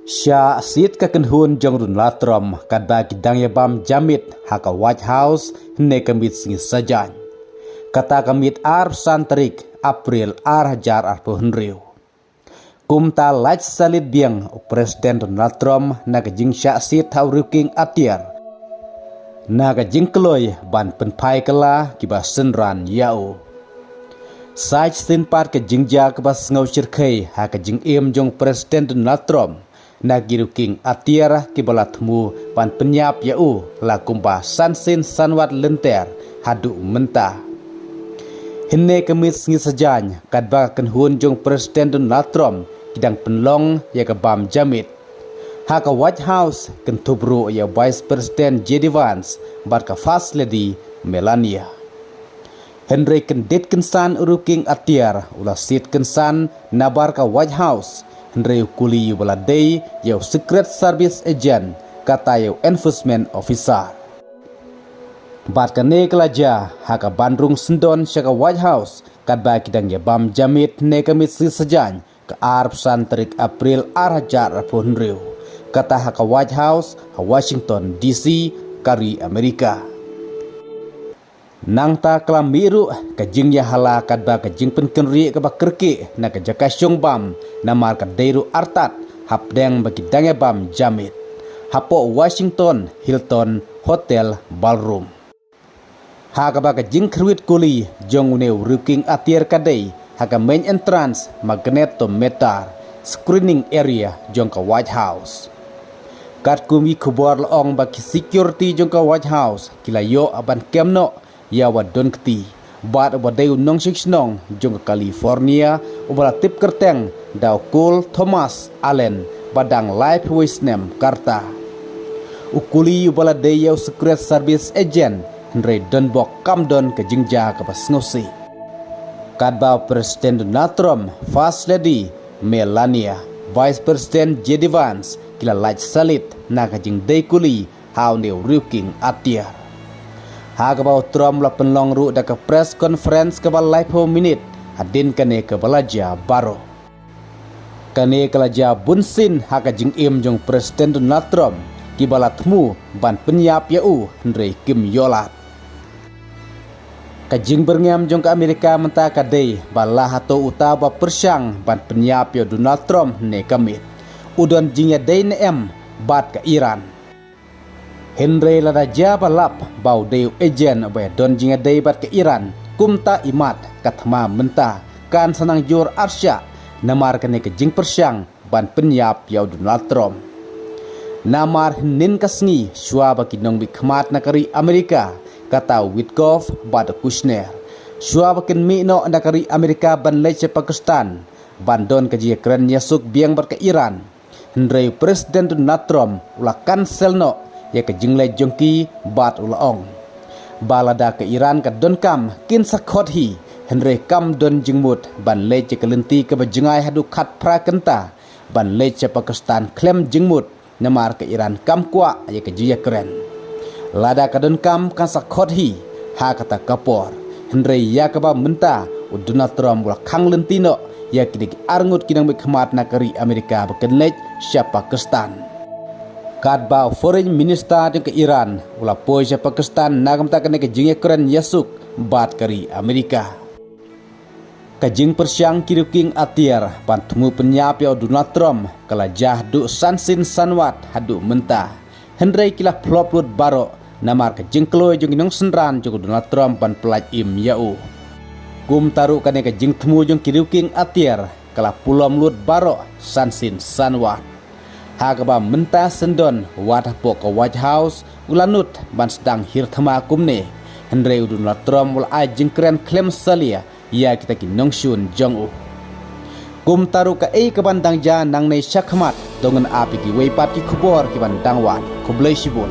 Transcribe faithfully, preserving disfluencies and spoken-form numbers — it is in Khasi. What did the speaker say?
Shah siat ka kynhun jong u Donald Trump katba ki dang ïa bam jamit ha ka White House hynne ka miet sngi Saitjaiñ. Kata ka miet arphew san tarik April ar hajar arphew hynriew. Kumta lait salit biang u President Donald Trump na ka jingshah siat ha u riewkieng atiar na ka jingkloi ban pynphai kylla kiba synran ïa u. Sa shisien pat ka jingjia kaba sngew shyrkhei ha ka jingim jong u President Donald Trump na ki riewkieng atiar kiba la thmu ban pynïap ïa u la kumba san sien san wat lynter haduh mynta. Hynne ka miet sngi Saitjaiñ katba ka kynhun jong u President Donald Trump ki dang pynlong ïa ka bam jamit ha ka White House, kynthup ruh ïa u Vice President J D Vance bad ka First Lady Melania. Hynrei kyndit kynsan u riewkieng atiar u la siat kynsan nabar ka White House, hynrei u kuli uba la dei ïa u Secret Service agent, kata ïa u enforcement officer. Bad kane ka la jia ha ka ban rung syndon sha ka White House katba ki dang ïa bam jamit hynne ka miet sngi Saitjaiñ ka arphew san tarik April ar hajar arphew hynriew, kata ha ka White House ha Washington D C, ka ri Amerika. Nangta ka la mih ruh ka jingïahala katba ka jingpynkynriah kaba kyrkieh na ka jaka shong bam namar ka dei ruh artat hapdeng ba ki dang ïa bam jamit hapoh Washington Hilton Hotel Ballroom. Ha kaba ka jingkhyrwit kuli jong une u riewkieng atiar ka dei ha ka main entrance, magnetometer screening area jong ka White House. Katkum ki khubor la ong ba ki security jong ka White House ki la ïoh ban kem noh ïa uba don kti bad uba dei u nongshong shnong jong ka California uba la tip kyrteng da u Cole Thomas Allen ba dang laiphew wei snem ka rta. U kuli uba la dei ïa u Secret Service agent, hynrei donbok kam don ka jingjia kaba sngewsih. Katba u President Donald Trump, First Lady Melania, Vice President J D Vance ki la lait salit na ka jingdei kuli ha une u riewkieng atiar. Ha kaba u Trump la pynlong ruh da ka press conference kaba laiphew minit hadien kane kaba la jia baroh. Kane ka la jia bunsien ha ka jingim jong u President Donald Trump, kiba la thmu ban pynïap ïa u hynrei kim ïoh lad. Ka jingbyrngem jong ka Amerika mynta ka dei ba la hato uta ba pyrshang ban pynïap ïa u Donald Trump hynne ka miet u don jingïadei ne em bad ka Iran. Hynrei lada jia ba lap ba u dei u agent uba ïa don jingïadei bad ka Iran, kumta imat ka thma mynta kan sa nang jur arshah namar kane ka jingpyrshang ban pynïap ïa u Donald Trump. Namar hynnin ka sngi shuwa ba ki nongmihkhmat na ka ri Amerika, kata u Witkoff bad u Kushner, shuwa ba kin mih noh na ka ri Amerika ban leit sha Pakistan ban don ka jingïakren ïasuk biang bad ka Iran, hynrei u President Donald Trump u la cancel noh ïa ka jingleit jong ki bad u la ong ba lada ka Iran ka donkam kin sa khot hi, hynrei kam don jingmut ban leit ïa ka lynti kaba jngai haduh khatphra kynta ban leit sha Pakistan khlem jingmut namar ka Iran kam kwah ïa ka jingïakren. Lada ka donkam kan sa khot hi ha kata ka por. Hynrei ïa kaba mynta u Donald Trump u la khang lynti noh ïa kine ki arngut ki nongmihkhmat na ka ri Amerika ba kin leit sha Pakistan. Katba u Foreign Minister jong ka Iran u la poi sha Pakistan na ka bynta kane ka jingïakren ïasuk bad ka ri Amerika. Ka jingpyrshang ki riewkieng atiar ban thmu pynïap ïa u Donald Trump ka la jia haduh san sien san wat haduh mynta. Hynrei ki la phlop lut baroh namar ka jingkloi jong ki nongsynran jong u Donald Trump ban pyllait im ïa u. Kumta ruh kane ka jingthmu jong ki riewkieng atiar ka la pulom lut baroh san sien san wat. Ha kaba mynta syndon wat hapoh ka White House u la nud ban sdang hiar thma kumne. Hynrei u Donald Trump u la ai jingkren khlem salia ïa kita ki nongshun jong u. Kumta ruh kaei kaban dang jia nangne shakhmat, to ngin ap ïa kiwei pat ki khubor kiban dang wan. Khublei shibun.